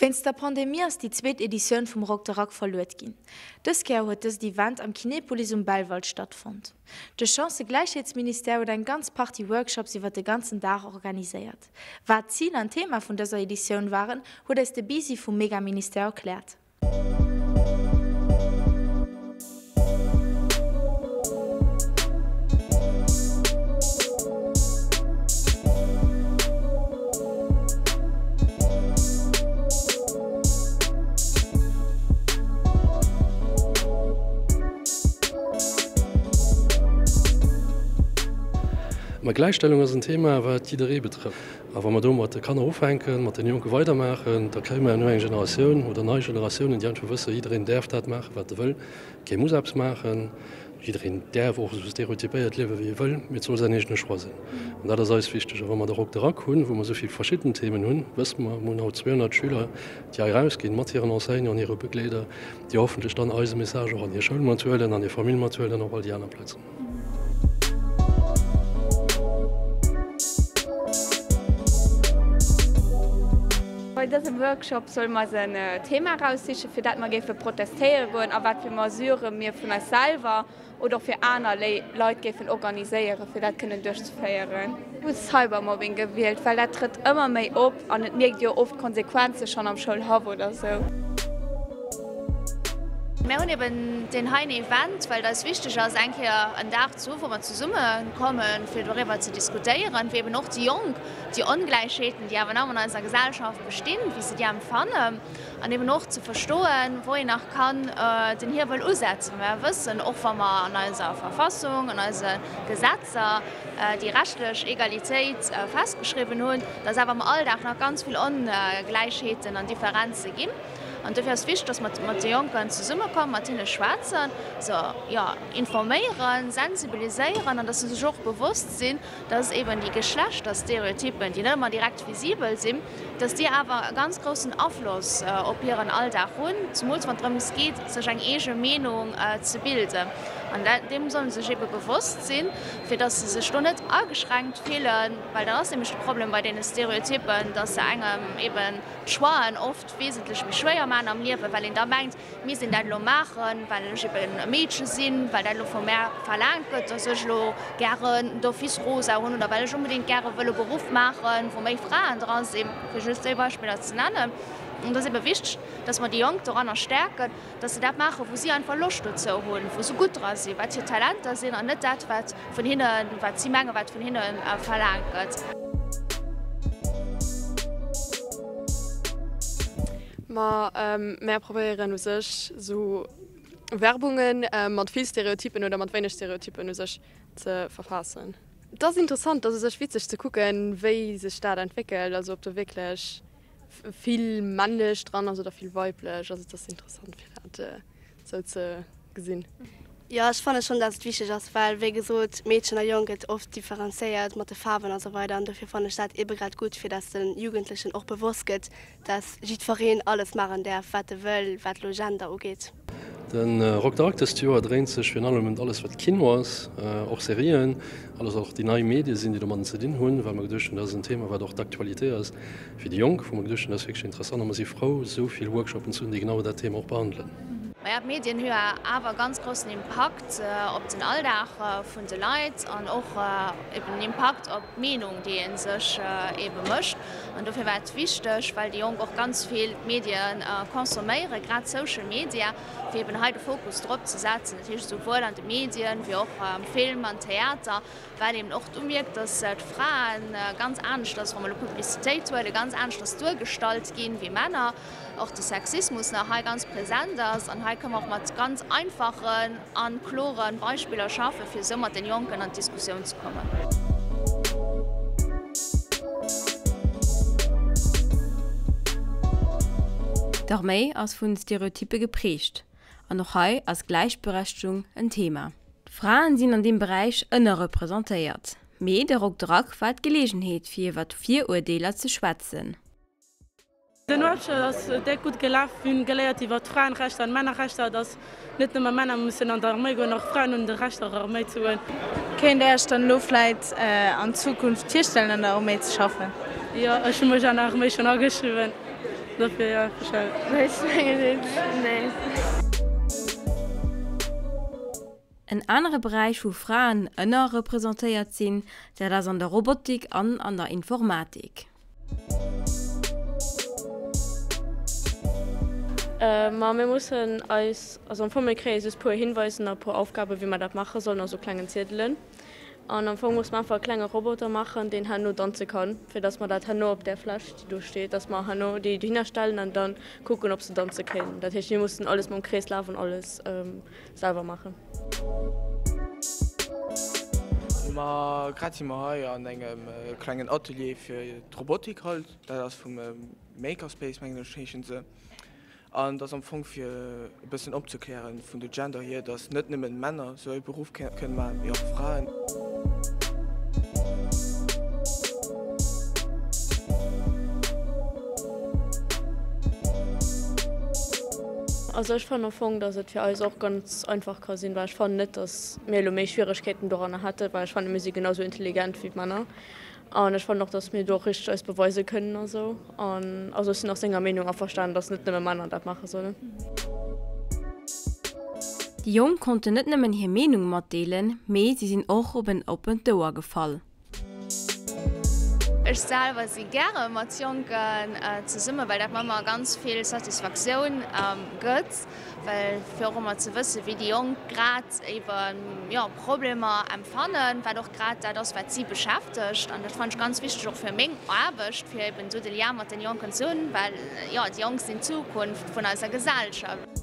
Wéinst der Pandemie ass déi zweet Editioun vum Rock de Rack verluet ginn. Dës Kéier huet dëst Event am Kinepolis um Belval stattfonnt. De Chancëgläichheetsministère huet eng ganz Partie Workshops iwwer de ganzen Dag organiséiert. Wat d'Zil an d'Thema vun dëser Editioun waren, huet eis de Bisi vum Megaministère erkläert. Ma Gläichstellung ass en Thema, wat jidderee betrëfft. A wa mer do mat de Kanner ufänken, mat den Jonke weidermaachen, da kréie mer herno eng Generatioun oder nei Generatiounen, déi einfach wëssen, jiddereen däerf dat maachen, wat e wëll, kee muss eppes maachen. Jiddereen däerf och esou stereotypéiert liewe wéi e wëll, mee et soll säin eegene Choix sinn. An dat ass eis wichteg. A wa mer de Rock de Rack hunn, wou mer esou vill verschidden Themen hunn, wësse mer, mer hunn haut 200 Schüler, déi hei erausginn, mat hiren Enseignanten, hire Begleeder, déi hoffentlech dann eise Message och an hir Schoul mathuelen, an hir Famill mathuelen an op all déi aner Plazen. Bei dësem Workshop solle mer eis en Thema eraussichen, fir dat mer géife protestéiere goen a wat fir Mesurë mir vun eis selwer oder och fir aner Leit géifen organiséieren, fir dat kënnen duerchzeféieren. Ech hu Cybermobbing gewielt, well dat trëtt ëmmer méi op an et mierkt jo oft d'Konsequenze schonn am Schoulhaff oder sou. Mir hunn eben deen heien Event, well et eis wichteg ass, eng Kéier en Dag ze hu wou mer zesumme kommen, fir doriwwer ze diskutéieren, wéi eben och déi Jonk déi Ongläichheeten, déi awer nach an eiser Gesellschaft bestinn, wéi se déi empfannen an eben och ze verstoen, wou een nach kann den Hiewel usetzen. Mer wëssen, och wa mer an eiser Verfassung, an eise Gesetzer déi rechtlech Egalitéit festgeschriwwen hunn, dass awer am Alldag nach ganz vill Ongläichheeten an Differenze ginn. An dofir ass wichteg, dass mer mat de Jonken zesummekommen, mat hinne schwätzen, se, jo, informéieren, sensibiliséieren an dass se sech och bewosst sinn, dass eben déi Geschlechterstereotypen, déi net ëmmer direkt visibel sinn, dass déi awer e ganz groussen Afloss op hiren Alldag hunn, zemools wann et drëms geet, sech eng eege Meenung ze bilden. An deem solle se sech ebe bewosst sinn, fir dass se sech do net ageschränkt fillen, well dat ass nämlech de Problem bei deene Stereotypen, dass se engem eben d'Choixen oft wesentlech méi schwéier maachen am Liewen, well een da mengt, Misst een dat elo maachen, well ech eben e Meedche sinn, well dat elo vu mär verlaangt gëtt, dass ech elo gären d'office rosa hunn oder well ech onbedéngt gäre wëll e Beruff maachen, wou méi Fraen dra sinn, fir just déi Beispiller ze nennen. An et ass ebe wichteg, dass mer déi Jonk doranner stäerken, dass se dat maachen, wou si einfach Loscht dozou hunn, wou se gutt dra sinn, wat hir Talenter sinn an net dat, wat vun hinnen, wat si mengen, wat vun hinne verlaangt gëtt. Ma mär probéieren u sech esou Werbunge mat vill Stereotypen oder mat wéineg Stereotypen u sech ze verfaassen. Et ass interessant, et ass u sech witzeg ze kucken, wéi sech dat entwéckelt, also ob do wierklech vill männlech dran ass oder vill weiblech. Also et ass interessant fir dat esou ze gesinn. Jo, ech fanne schonn, dass et wichteg ass, well wéi gesot, Meedchen a Jong gëtt oft differenzéiert mat de Faarwen a sou weider an dofir fannen ech dat eebe grad gutt, fir dass de Jugendlechen och bewosst gëtt, dass jiddwereen alles maachen däerf, wat e wëll, wat elo Gender ugeet. De Rock Dark dëst Joer dréint sech virun allem ëm alles wat Kino ass, och Serien, alles och déi nei Medie sinn, déi domadden ze dinn hunn, well mer geduecht hunn, dat ass en Thema wat och d'Aktualité ass fir déi Jonk, wou mer geduecht hunn, dat ass wierklech interessant a mer si frou esou vill Workshopen ze hunn, déi genau dat Thema och behandelen. Maja, d'Medien hu jo awer e ganz groussen Impakt op den Alldag vun de Leit an och eben en Impakt op d'Meenung, déi ee sech ebe mécht. An dofir war et wichteg, well déi Jonk och ganz vill d'Medie consomméieren, grad Social Media, fir eben hei de Fokus drop ze setzen. Dat heescht esouwuel an de Medien, wéi och am Film, an Theater. Well eben och do mierkt, dass d'Frae ganz aneschters, wa mer elo Publicitéit huelen, ganz aneschters duergestallt ginn wéi Männer, och de Sexismus nach hei ganz present ass. An hei kënnen mer och mat ganz einfachen a klore Beispiller schaffen, fir esou mat den Jonken an d'Diskussioun ze kommen. D'Arméi ass vun Stereotyppe geprägt an och hei ass Gläichberechtegung en Thema. D'Fraen sinn an deem Beräich ënnerrepresentéiert, mee de Rock de Rack war d'Geleegenheet fir iwwer d'Viruerdeeler ze schwätzen. Den Workshop ass déck gutt gelaf. Mir hunn geléiert iwwer d'Fraenrechter an Männerrechter, dass net nëmme Männer mussen an d'Arméi goen, och Fraen hunn de Recht an Arméi ze goen. Kéint der Iech dann elo vläit an Zukunft virstellen an der Arméi ze schaffen? Jo, ech hu mech an der Arméi schonn ageschriwwen. Dofir jo, Nee, ech mengen net, nee. En anere Beräich wou Fraen ënnerrepresentéiert sinn, dat ass an der Robotik an an der Informatik. Ma mir mussen eis, also am Fong mir kréie just puer Hinweisen a puer Aufgaben, wéi mer dat maache sollen, also klengen Ziedelen. An am Fong musse mer einfach e klenge Roboter maachen, deen herno danze kann, fir dass mer dat herno op där Fläch, déi do steet, dass mer herno déi dohinner stellen an da kucken, ob se danze kéinen. Dat heescht, mir mussen alles mam Kreeslaf an alles selwer maachen. Ma grad si mer hei an engem klengen Atelier fir d'Robotik halt. Dat ass vum Makerspace, mengen ech, heeschen se. An et ass am Fong fir e bëssen opzeklären vun de Gender hier, datt net nëmmen Männer esou e Beruff kënnen maachen, mee och Fraen. Also ech fannen am Fong, datt et fir eis och ganz einfach ka sinn, well ech fannen net, datt mir elo méi Schwieregkeeten doranner hätten, well ech fannen, mir si genau esou intelligent wéi d'Männer. An ech fannen och, dass mir do och richteg eis beweise kënnen a sou. An also ech sinn och senger Meenung averstanen, dass net nëmme Männer dat maache sollen. Déi Jonk konnten net nëmmen hir Meenung matdeelen, mee si sinn och op en oppent Ouer gefall. Ech selwer si gäre mat Jonken zesummen, well dat mer ëmmer ganz vill Satisfaktioun gëtt, well fir och ëmmer ze wëssen, wéi déi Jonk grad iwwer jo Problemer empfannen, wat och grad dat ass, wat si beschäftegt. An dat fannen ech ganz wichteg och fir meng Aarbecht, fir eben esou de Lien mat den Jonken ze hunn, well jo déi Jonk sinn d'Zukunft vun eiser Gesellschaft.